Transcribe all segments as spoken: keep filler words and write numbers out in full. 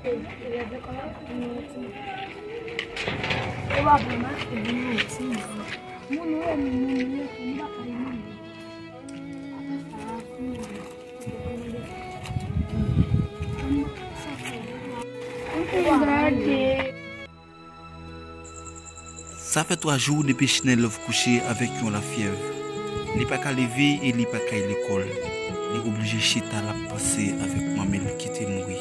Sa fè twa jou depi Chiney Love kouche avèk yon lafyèv. Li pa ka leve e li pa ka al lekòl. Li oblije chita, l ap panse avèk manmi l ki te mouri.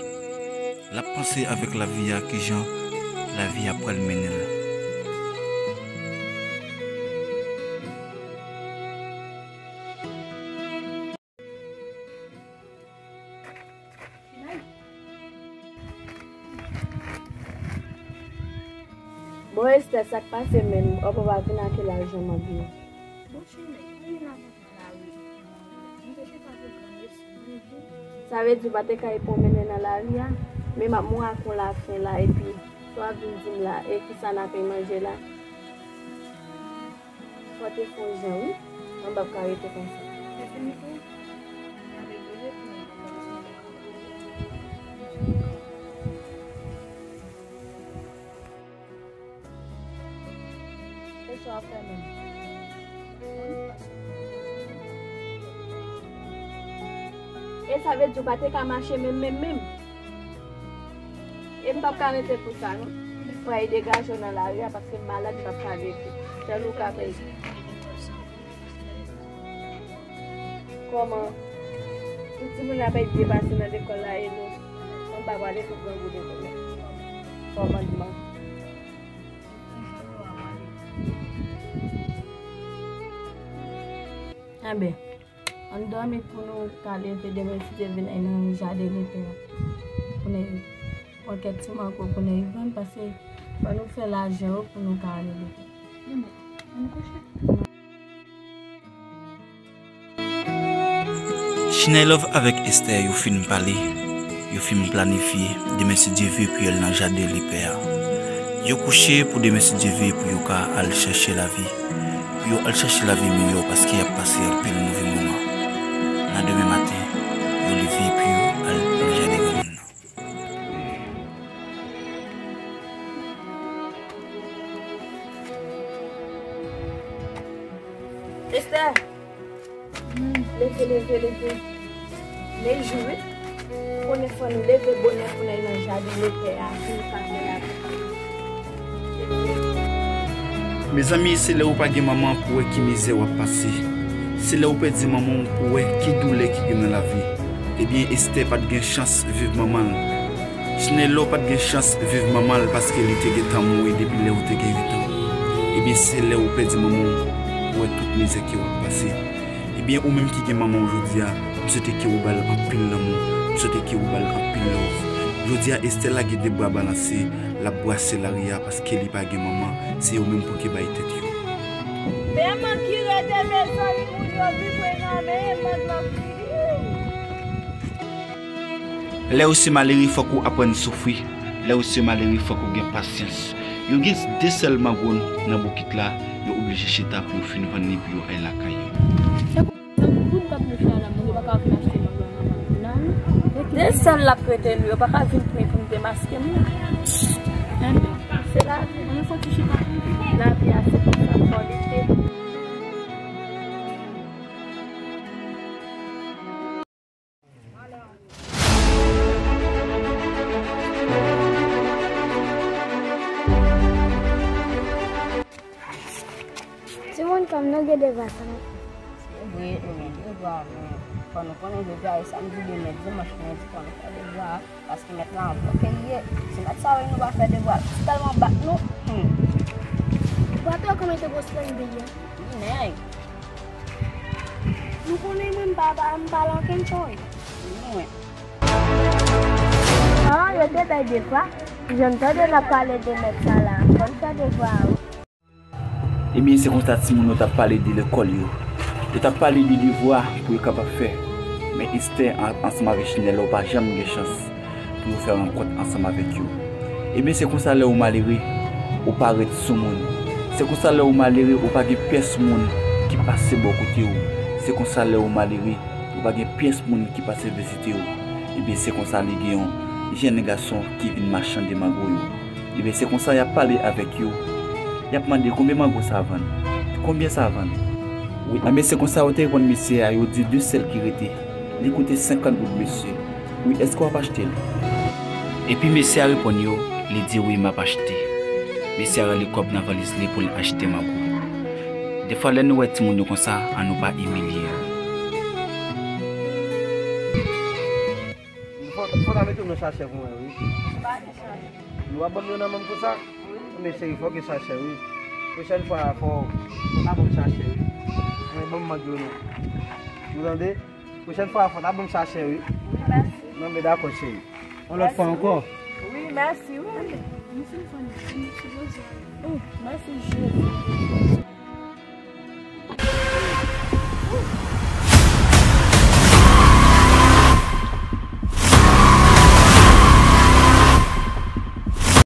L ap panse avèk lavi a, kijan lavi a pral mennen l. Bon, Esther, sa k pase menm? Ou pa vin ak lajan, manmi? Bon, cheri, mwen vin avèk nan lari. Mwen te chita pou pran espri. Sa vle di ou pa te ka pwonmennen nan lari a? Men m ap mouri ak yon lafen la, epi sa w ap vin di m la, e kisa n ap manje la? Fò te fè yon jan, wi. Mwen p ap ka rete konsa. Se fini pou ou? N a regle pou mwen. E sa w ap fè menm? E sa vle di ou pa te ka mache menm, menm, menm? E m p ap ka rete pou sa, non. Fò e degaje w nan lari a, paske m malad, m p ap ka viv. Sèl ou ka fè. Kòman? Tout timoun ap depase nan lekòl la, e nou, nou pa prale pou grangou lekòl la. Kòmandman. Enben, ann dòmi pou nou ka leve demen, si Dye vle, n al nan jaden lepè a. Pou n pran kèk ti mango pou n vann, paske fò nou fè lajan yo pou nou ka ale lekòl. Chiney Love avèk Esther yo fin pale, yo fin planifye, demen si Dye vle pou yo al nan jaden lepè a. Yo kouche pou demen si Dye vle pou yo ka al chèche lavi. Pou yo al chèche lavi miyò paske y ap pase anpil move moman. Nan demen maten, yo leve pou yo al nan jaden granmoun nan. Esther! Leve, leve, leve. Men jou, wi. Konnen fò nou leve bonè pou n al nan jaden lepè a, pou nou ka fè lavi. Mezanmi, se lè ou pa gen manman pou wè ki mizè w ap pase. Se lè ou pèdi manman w pou wè ki doulè ki gen nan lavi. Ebyen, Esther pa t gen chans viv manman l. Chinelo pa t gen chans viv manman l paske li te gentan mouri depi lè ou te gen uit an. Ebyen, se lè ou pèdi manman w pou wè tout mizè ke w ap pase. Ebyen, ou menm ki gen manman w jodi a, m swete ke ou ba l anpil lanmou, m swete ke ou ba l anpil love. Jodi a, Esther lage de bra balanse, l ap brase lari a paske li pa gen manman, se yo menm pou ki bay tèt yo. Men mann ki rete, mezanmi, moun yo vin pran nan men mann nan fini. Lè ou se malere, fòk ou aprann soufri. Lè ou se malere, fòk ou gen pasyans. Yo gen de sèl mango nan bokit la, yo oblije chita pou yo fin vann li pou yo al lakay yo. Pou n p ap met fè a la, moun yo pa ka vin achte mango nan mango nan. De sèl l ap rete nou, yo pa ka vin pri pou n demaske moun. Enben, se lavi. Ann fè ti chita. Lavi a se konsa, fò l rete. Timoun, kòm nou gen devwa sa n ap fè. Se vre, nou gen devwa, men fò nou konnen jodi a e samdi, demen dimanch, lendi fò nou fè devwa a, paske mèt la anvlope li ye. Si mèt sa wè nou pa fè devwa, li tèlman bat nou. Hmm. Ou pa twò konn mete gwo slang byen. Wi, nèg. Nou konnen mwen m pa, pa, m pa lan kenn chay. Wi, mwen. Ah, yo te bay devwa. Jan m tande n ap pale de mèt sa la. Fò n fè devwa a, wi. Ebyen, se konsa timoun yo t ap pale de lekòl yo. Yo t ap pale de devwa pou yo kapab fè. Men Esther an-, ansanm avèk Chinelo pa janm gen chans pou yo fè rankont ansanm avèk yo. Ebyen, se konsa lè ou malere, ou pa ret sou moun. Se konsa lè ou malere, ou pa gen pyès moun ki pase bò kote w. Se konsa lè ou malere, ou pa gen pyès moun ki pase vizite w. Ebyen, se konsa li gen yon Jèn gason ki vin machande mango yo. Ebyen, se konsa y ap pale avèk yo. Y ap mande konbyen mango sa vann. Konbyen sa vann? Wi, ebyen, se konsa yo te reponn mesye a, yo di de sèl ki rete. Li koute senkant goud, mesye. Wi, èske w ap achte l? Epi mesye a reponn yo, li di, wi, m ap achte. Mesye a rale kòb nan valiz li pou l achte mango. Defwa lè nou wè timoun yo konsa, an nou pa imilye yo. Fò, fò ta mete w nan sachè pou mwen, wi. Nou ap ban m yo nan men m konsa? Men cheri, fò gen sachè, wi. Pwochèn fwa, fò, fò ta ban m sachè, wi. Mwen ban m mank yo non. Ou tande? Pwochèn fwa, fò ta ban m sachè, wi. Wi, mèsi. Non, men dakò, cheri. Yon lòt fwa ankò. Wi, mèsi, wi. Oh, mèsi, Jezi.